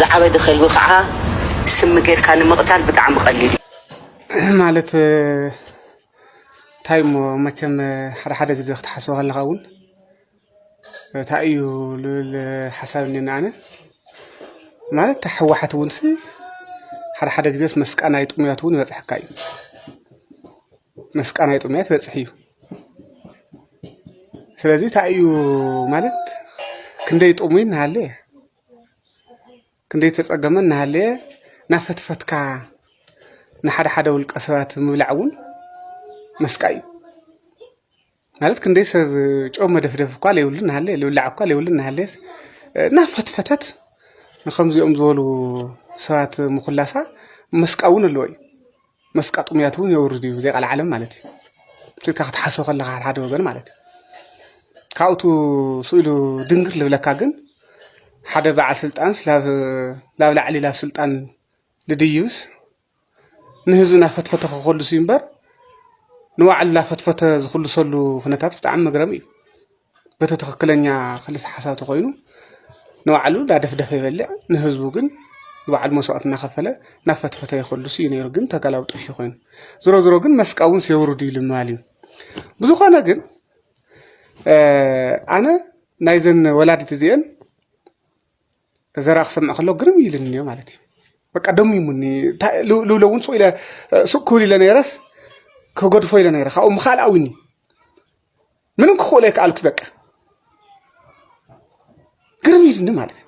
ዝዓበደ ከልቢ ከዓ ስሚ ጌርካ ንምቕታል ብጣዕሚ ቀሊል እዩ። ማለት፣ እንታይ እሞ፣ መቸም፣ ሓደ ሓደ ግዜ ክትሓስቦ ከለኻ እውን፣ እንታይ እዩ ልብል ሓሳብ እኒአኒ ኣነ። ማለት፣ እታ ህወሓት እውን ሲ፣ ሓደ ሓደ ግዜስ መስቃ ናይ ጥሙያት እውን ይበፅሐካ እዩ። መስቃ ናይ ጥሙያት ይበፅሕ እዩ። ስለዚ፣ እንታይ እዩ ማለት፣ ክንደይ ጥሙይ እናሃለየ፣ ክንደይ ተጸገመ እናሃለየ፣ እናፈትፈትካ ንሓደ ሓደ ውልቀ ሰባት ምብላዕ እውን መስቃ እዩ። ማለት፣ ክንደይ ሰብ ጨው መደፍደፍ እኳ ለይብሉ እናሃለየ፣ ልብላዕ እኳ ለይብሉ እናሃለየስ፣ እናፈትፈተት ንኸምዚኦም ዝበሉ ሰባት ምኹላሳ መስቃ እውን ኣለዎ እዩ። መስቃ ጥሙያት እውን የውርድ እዩ፣ ብዘይ ቃል ዓለም ማለት እዩ። ኢልካ ክትሓስቦ ከለኻ ሓደ ሓደ ወገን ማለት እዩ። ካብኡ ስኢሉ ድንግር ልብለካ ግን ሓደ በዓል ስልጣንስ ላብ ላብ ላዕሊ ላብ ስልጣን ልድይብስ ንህዝቢ እናፈትፈተ ክኸልሱ እዩ እምበር ንባዕሉ እናፈትፈተ ዝኽልሰሉ ኩነታት ብጣዕሚ መግረሚ እዩ። በቲ ትኽክለኛ ክልስ ሓሳብ ተኾይኑ ንባዕሉ እንዳደፍደፈ ይበልዕ፣ ንህዝቡ ግን ንባዕሉ መስዋእቲ እናኸፈለ እናፈትፈተ ይኸልሱ እዩ ነይሩ። ግን ተገላብጦሽ እዩ ኮይኑ። ዝሮ ዝሮ ግን መስቃ እውን የውርዱ እዩ ልማል እዩ። ብዝኾነ ግን ኣነ ናይዘን ወላዲት እዚአን ዘራ ክሰምዕ ከሎ ግርም ኢልኒ ማለት እዩ። በቃ ደሚሙኒ ልብሎ እውን ሱቕ ኢለ ሱቕ ክብል ኢለ ነይረስ ክገድፎ ኢለ ነይረ ካብኡ ምኻል ኣዊኒ ምንም ክኽእሎ ኣይከኣልኩ በቃ ግርም ኢልኒ ማለት እዩ።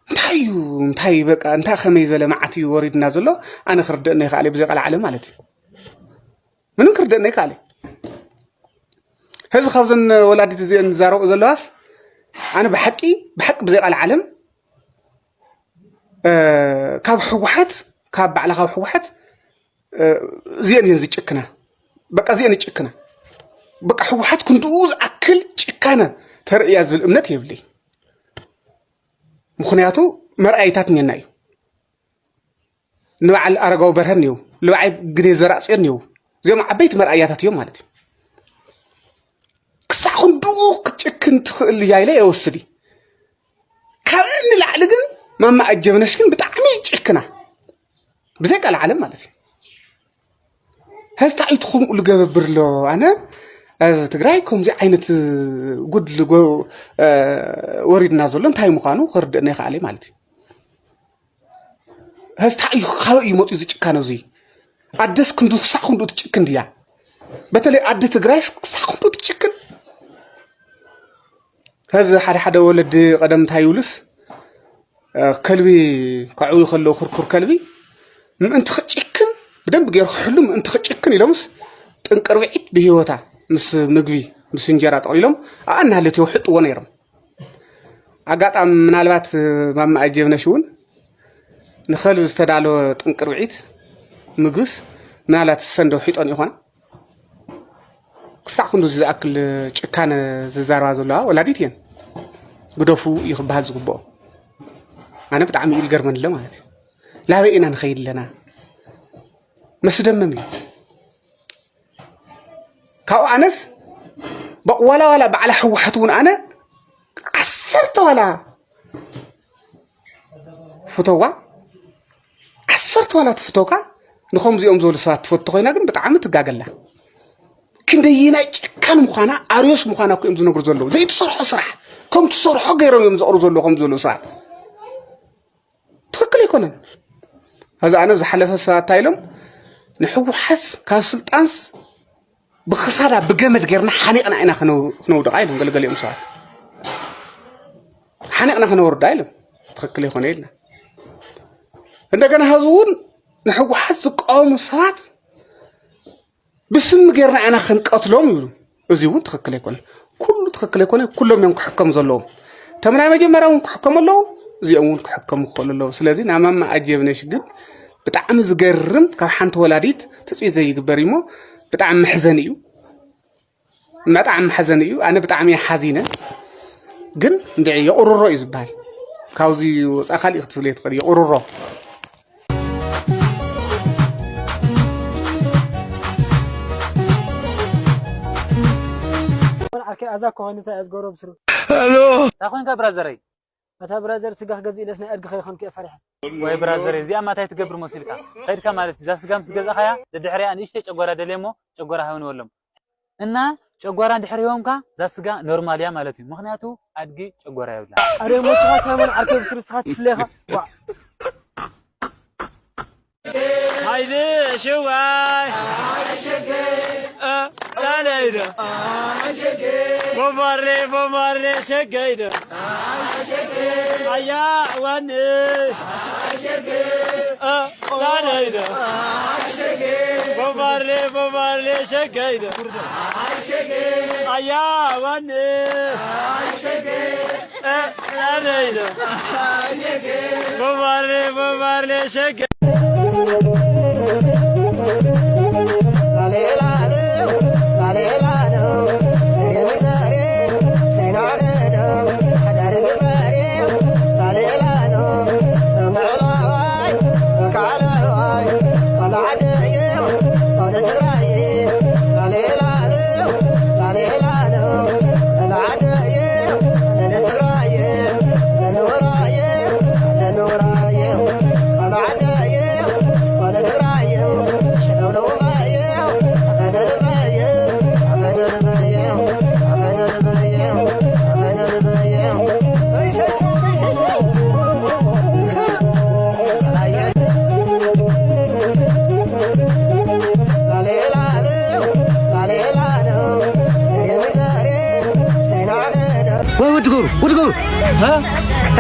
እንታይ እዩ እንታይ በቃ እንታይ ከመይ ዝበለ መዓት እዩ ወሪድና ዘሎ ኣነ ክርድእና ይኽኣል ብዘይ ቃል ዓለም ማለት እዩ። ምንም ክርደእና ይከኣል። ሕዚ ካብዘን ወላዲት እዚአን ዝዛረብኦ ዘለዋስ ኣነ ብሓቂ ብሓቂ ብዘይ ቃል ዓለም ካብ ህወሓት ካብ ባዕላ ካብ ህወሓት እዚአን እየን ዝጭክና በቃ እዚአን ይጭክና በቃ ህወሓት ክንድኡ ዝኣክል ጭካነ ተርእያ ዝብል እምነት የብለይ። ምክንያቱ መርኣይታት እኒአና እዩ። ንበዓል ኣረጋዊ በርሀ እኒው ንበዓል ግደ ዘራእፅዮ እኒው እዚኦም ዓበይቲ መርኣያታት እዮም ማለት እዩ። ክሳዕ ክንድኡ ክትጭክን ትኽእል እያ ኢለ የወስድ እዩ። ካብ ንላዕሊ ግን ማማ ኣጀብነሽ ግን ብጣዕሚ ጭክና ብዘይ ቃል ዓለም ማለት እዩ። ሀስታ እዩ ትኹምኡ ልገበብር ኣሎ ኣነ ኣብ ትግራይ ከምዚ ዓይነት ጉድ ወሪድና ዘሎ እንታይ ምዃኑ ክርድእና ይኽኣለ ማለት እዩ። ሀስታ እዩ ካበይ እዩ መፅኡ እዚ ጭካነ እዙይ ኣደስ ክንዱ ክሳዕ ክንዱ ትጭክን ድያ በተለይ ኣደ ትግራይ ክሳዕ ክንዱ ትጭክን ሀዚ ሓደ ሓደ ወለዲ ቀደም እንታይ ይብሉስ ከልቢ ከዕዊ ከለዉ ክርኩር ከልቢ ምእንቲ ክጭክን ብደንብ ገይሩ ክሕሉ ምእንቲ ክጭክን ኢሎምስ ጥንቅርብዒት ብሂወታ ምስ ምግቢ ምስ እንጀራ ጠቕሊሎም ኣኣ እናሃለት የውሕጥዎ ነይሮም። ኣጋጣሚ ምናልባት ማማ ኣጀብነሽ እውን ንኸልቢ ዝተዳለወ ጥንቅርብዒት ምግብስ ምናልባት ዝሰንዶ ሒጦን ይኾና። ክሳዕ ክንዱ ዝኣክል ጭካነ ዝዛረባ ዘለዋ ወላዲት እየን። ግደፉ እዩ ክበሃል ዝግብኦ። ኣነ ብጣዕሚ እዩ ዝገርመኒ ኣሎ ማለት እዩ። ላበይ ኢና ንኸይድ ኣለና? መስደምም እዩ። ካብኡ ኣነስ ዋላ ዋላ ባዕላ ህወሓት እውን ኣነ ዓሰርተ ዋላ ፍተዋ ዓሰርተ ዋላ ትፍተውካ ንኸምዚኦም ዝበሉ ሰባት ትፈቱ ኮይና ግን ብጣዕሚ ትጋገላ። ክንደየናይ ጨካን ምዃና ኣርዮስ ምዃና እኮ እዮም ዝነግሩ ዘለዉ። ዘይትሰርሖ ስራሕ ከም ትሰርሖ ገይሮም እዮም ዘቕሩ ዘለዉ ከም ዝበሉ ሰባት ትኽክል ኣይኮነን። እዚ ኣነ ዝሓለፈ ሰባት እንታይ ኢሎም ንሕወሓስ ካብ ስልጣንስ ብክሳዳ ብገመድ ጌርና ሓኒቕና ኢና ክነውድቓ ኢሎም ገለገሊኦም ሰባት ሓኒቕና ክነወርዳ ኢሎም ትኽክል ይኾነ ኢልና እንደገና ህዚ እውን ንሕወሓት ዝቃወሙ ሰባት ብስሚ ጌርና ኢና ክንቀትሎም ይብሉ እዚ እውን ትኽክል ኣይኮነ ኩሉ ትኽክል ኣይኮነ ኩሎም እዮም ክሕከሙ ዘለዎም ተምናይ መጀመርያ እውን ክሕከሙ ኣለዉ እዚኦም እውን ክሕከሙ ክኽእሉ ኣለዉ ስለዚ ናማማ ኣጀብነሽ ግን ብጣዕሚ ዝገርም ካብ ሓንቲ ወላዲት ትፅቢት ዘይግበር እዩሞ ብጣዕሚ መሕዘኒ እዩ። ብጣዕሚ ሓዘን እዩ ኣነ ብጣዕሚ እየ ሓዚነ ግን እንድዒ የቑርሮ እዩ ዝበሃል ካብዚ ወፃ ካሊእ ክትብል እየ ትኽእል የቑርሮ ኣዛ ከሆነ እንታይ ዝገብሮ ብስሩ እንታይ ኮንካ ብራዘረይ ኣታ ብራዘር ስጋ ክገዝእ ኢለስ ናይ ኣድጊ ከይኾንኩ እየ ፈሪሐ ወይ ብራዘር እዚኣ ማታይ ትገብር መሲልካ ከድካ ማለት እዩ እዛ ስጋ ምስ ገዛእኻያ ደድሕሪያ ንእሽተይ ጨጓራ ደልየ እሞ ጨጓራ ሃብኒ በሎም እና ጨጓራ እንድሕር ሂቦምካ እዛ ስጋ ኖርማል እያ ማለት እዩ ምክንያቱ ኣድጊ ጨጓራ የብላ ኣረ ሞትኻ ሳይሞን ዓርከይ ብስሩ ስኻ ትፍለኻ ሃይለ ሽዋይ ላለይደ ቦማሬ ቦማሬ ሸገይደ ኣያ ዋን ላለይደ ቦማሬ ቦማሬ ሸገይደ ኣያ ዋን ላለይደ ቦማሬ ቦማሬ ሸገ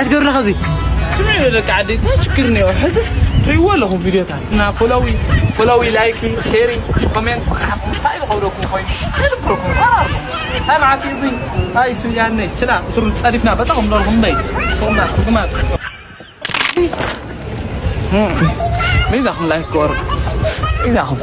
ትገብርና ኸዚ ስምዒ ደቂ ዓዲ እንታይ ችግር ነዮ? ሕዝስ ትሪእዎ ኣለኹም ቪድዮታት እና ፎሎዊ ፎሎዊ ላይኪ ሼሪ ኮሜንት ጻሓፉ። እንታይ ዝኸብደኩም ኮይኑ ይልብረኩም ፈራርኩም። እንታይ መዓት ይብኝ? ኣይ ስያነይ ችላ ሱሩ ጸዲፍና በጣም እንደርኩም በይ ሶምና ርጉማት። በይዛኹም ላይክ ክወርዱ በይዛኹም።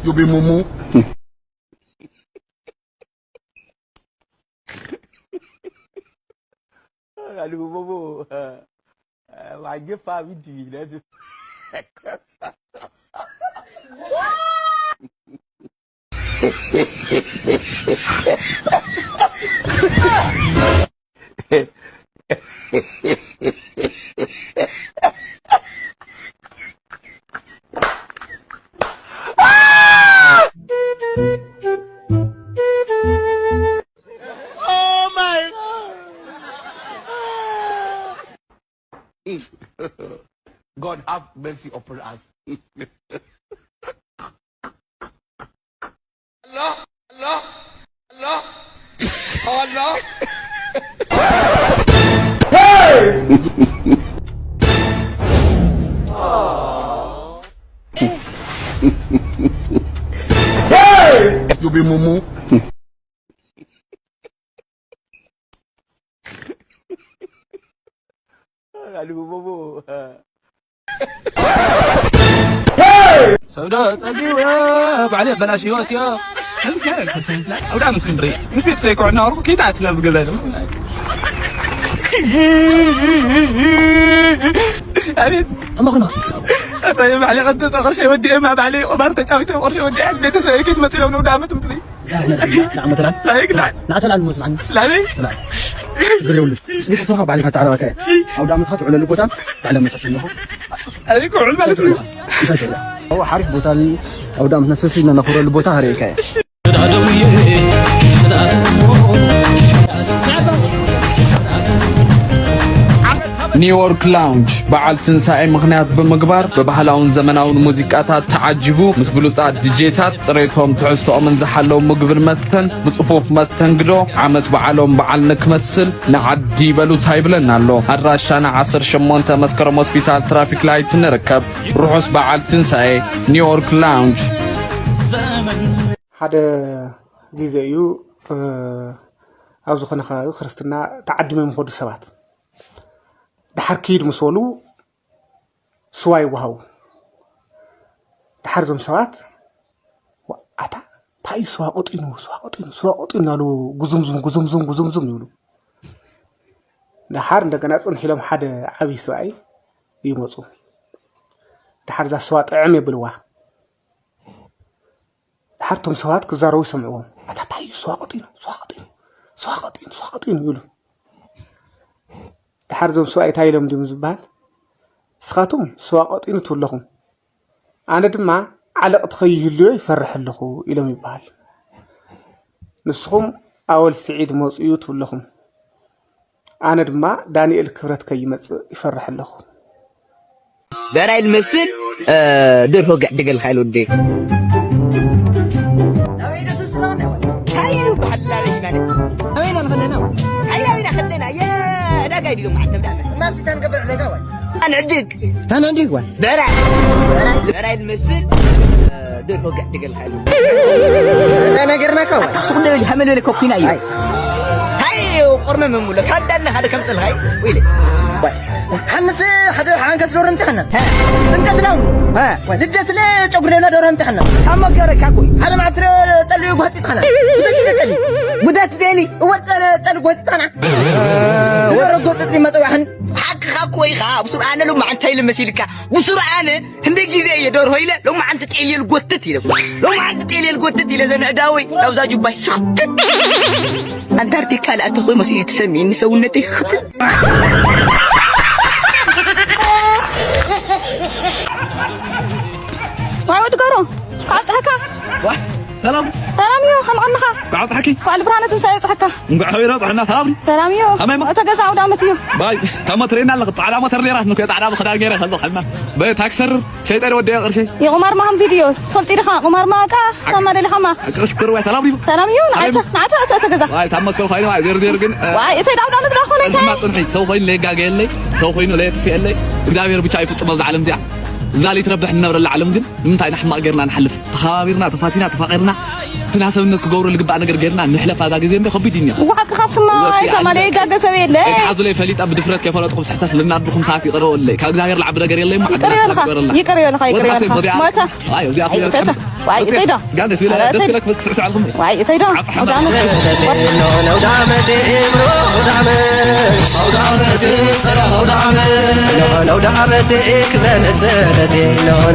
You be mumu. Aduh, bobo. Wajib Pak Widi. Oh my God. God have mercy upon us. Allah, Allah, Allah, Allah. Hey! You be mumu. Aduh, bobo. ሰውዶ ጸጊቡ ባዕለ በላሽ ህይወት ዮ። ከምዚ ያለ ተሰንትላ አውዳ ምስ ንብሪ ምስ ቤት ሰይኮ እና ወርኩ ኬታ ትለዝ ገለ ነው። አቤት እሞ ክኖስ አታ ባዕለ ቀጥታ ቅርሽ ወዲ ማ ባዕለ ቁማር ተጫውተ ቅርሽ ወዲ ቤተሰብ ቤት መጽለው ነው ዳመት ምብሪ ንዓመተላል ላይክ ላ ንዓተላል ሞ ዝማዓኒ ላበይ ግር የብሉ ስኒት ስራኻ ባዕልካ ተዓረቐካ ኣውደ ዓመትካ ትውዕለሉ ቦታ ባዕለ መሳሽ ኣለኹ አይ ኩዕል ማለት ነው። ሓሪፍ ቦታ ኣውደ ዓመት ነሰሲልና ነኽብረሉ ቦታ ሃሪእካ እየ ኒውዮርክ ላውንጅ በዓል ትንሳኤ ምኽንያት ብምግባር ብባህላውን ዘመናውን ሙዚቃታት ተዓጂቡ ምስ ብሉጻት ዲጄታት ጽሬቶም ትሕዝቶኦምን ዝሓለዉ ምግብን መስተን ብጽፉፍ መስተንግዶ ዓመት በዓሎም በዓል ንክመስል ንዓዲ ይበሉ ታይ ይብለና ኣሎ። ኣድራሻና ዓሰርተ ሸሞንተ መስከረም ሆስፒታል ትራፊክ ላይት ንርከብ። ርሑስ በዓል ትንሳኤ። ኒውዮርክ ላውንጅ። ሓደ ግዜ እዩ ኣብ ዝኾነ ከባቢ ክርስትና ተዓዲሞም ይኸዱ ሰባት ድሓር ክይድ ምስ በሉ ስዋ ይወሃቡ። ድሓር እዞም ሰባት ኣታ እንታይ እዩ ስዋ ቀጢኑ ስዋ ቀጢኑ ስዋ ቀጢኑ እናሉ ጉዝምዝም ጉዝምዝም ጉዝምዝም ይብሉ። ድሓር እንደገና ፅንሕ ኢሎም ሓደ ዓብዪ ሰብኣይ ይመፁ። ድሓር እዛ ስዋ ጥዕም የብልዋ። ድሓር እቶም ሰባት ክዛረቡ ይሰምዕዎም። ኣታ እንታይ እዩ ስዋ ቀጢኑ ስዋ ቀጢኑ ስዋ ቀጢኑ ስዋ ቀጢኑ ይብሉ። ድሓር እዞም ስዋ እንታይ ኢሎም ድዮም ዝበሃል? ንስኻትኩም ስዋ ቀጢኑ ትብለኹም፣ ኣነ ድማ ዓለቕቲ ከይህልዮ ይፈርሕ ኣለኹ ኢሎም ይበሃል። ንስኹም ኣወል ስዒድ መፅኡ ትብለኹም፣ ኣነ ድማ ዳንኤል ክብረት ከይመፅእ ይፈርሕ ኣለኹ። በራይ ልመስል ደርሆ ግዕድገልካ ኢሉ ወዲ ኣበይና ንኸለና የዕዳጋ ድዮም ዓተብዳ ማስታ ንገብር ዕዳጋ ወይ ኣንዕድግ ታንዕድግ ወይ በራይ በራይ ልመስል ደርሆ ግዕድገልካ ኢሉ ነገርናካ ወይ ታሱ ጉዳይ ሀመል በለ ኮኩና እዩ ሃይ ቆርመ መሙለ ካዳና ሓደ ከም ጥልሃይ ወይለ ሓንስ ሓደ ሓንከስ ዶሮ እንተኸና እንቀትላው ልደት ለ ጨጉር ደና ዶሮ እንተኸና ኣመገረካ ኮይ ሓደ ማዕትረ ጠልዩ ጓቲታና ጉዳት ደሊ ወጠረ ጠል ጓቲታና ዶሮ ጎጥጥ ሊመጠዋሕን ሓቅኻ ኮይኻ ብሱር ኣነ ሎማዓንቲ እንታይ ኢለ መሲልካ ብሱር ኣነ ክንደይ ግዜ እየ ደርሆ ኢለ ሎማዓንቲ ጤልየ ልጎትት ኢለ ሎማዓንቲ ጤልየ ልጎትት ኢለ ዘንዕዳወይ ናብዛ ጁባይ ስኽትት ኣንታርቲካ ልኣተኹ መሲሉ ትሰሚዕኒ ሰውነተይ ክትት ዋይ ወዲ ገሮ ካብፅሐካ ሰላም ሰላም እዩ። ከመይ ቀኒኻ? ብዓብጥሓኪ በዓል ብርሃነ ትንሳኤ ይብፅሐካ። እንኳዕ ሓቢርና ጥዕና ሰላም ድዩ? ሰላም እዩ። ከመይ እሞ? እተ ገዛ ኣውደ ዓመት እዩ። ባይ ታማ ትሬና ኣለኽ ፃዕዳ ሞተር ነይራ ንኮ ፃዕዳ ብኽዳን ገይረ ከለኹ ሕማ በይ ታክሰር ሸይጠ ወደያ ቅርሸይ። የቑማር ማሃምዚ ድዮ ትፈልጢ ድኻ? ቁማር ማቃ ታማ ደሊኻማ። ቅርሽ ክር ወይ ሰላም ድዩ? ሰላም እዩ። ንዓይተ ንዓይተ እተ ገዛ። ዋይ ታማ ከ ኮይነ ወይ ደርደር ግን ዋይ እተ ዳውዳ ልግዳ ኾነ ጸንሕማ ጽንሒ ሰው ኮይኑ ለየጋገየለይ ሰው ኮይኑ ለየጥፍኤለይ እግዚኣብሔር ብቻ ይፍጽሞ ኣብዚ ዓለም እዚኣ እዛ ለይትረብሕ ንነብረላ ዓለም ግን ንምንታይ ኢና ሕማቕ ጌርና ንሓልፍ? ተኸባቢርና፣ ተፋቲና፣ ተፋቒርና እቲ ናሰብነት ክገብሮ ልግባእ ነገር ጌርና ንሕለፍ። ኣዛ ግዜ እምበይ ከቢድ እዩ እኒኦ። ዋሓቅኻ ስማ ኣይተማለ ይጋገ ሰብ የለ። ኣይትሓዙለይ ፈሊጠ ብድፍረት ከይፈለጥኹም ስሕተት ልናድኹም ሰዓት ይቕረ ወለይ። ካብ እግዚኣብሔር ልዓቢ ነገር የለይ እሞ ይቅር ይበልኻ። ይቅር ይበልኻ። ይቅር ይበልኻ። ሞታ ኣዮ እዚኣ ስለ ዋይ እተይዶ ጋንደ ስለ ዋይ እተይዶ ደስ ክለክ ክትስዕስዕልኩም ዋይ እተይዶ ዓብጽሓ ማለት ዳነ ለውዳመት እምሮ ለውዳመት ለውዳመት ክብረ መሰለቴ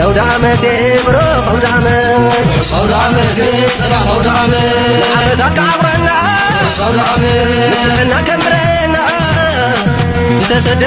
ለውዳመት እምሮ ለውዳመት ለውዳመት ዓመት ኣቃብረና ንስሕና ከምረና ዝተሰደ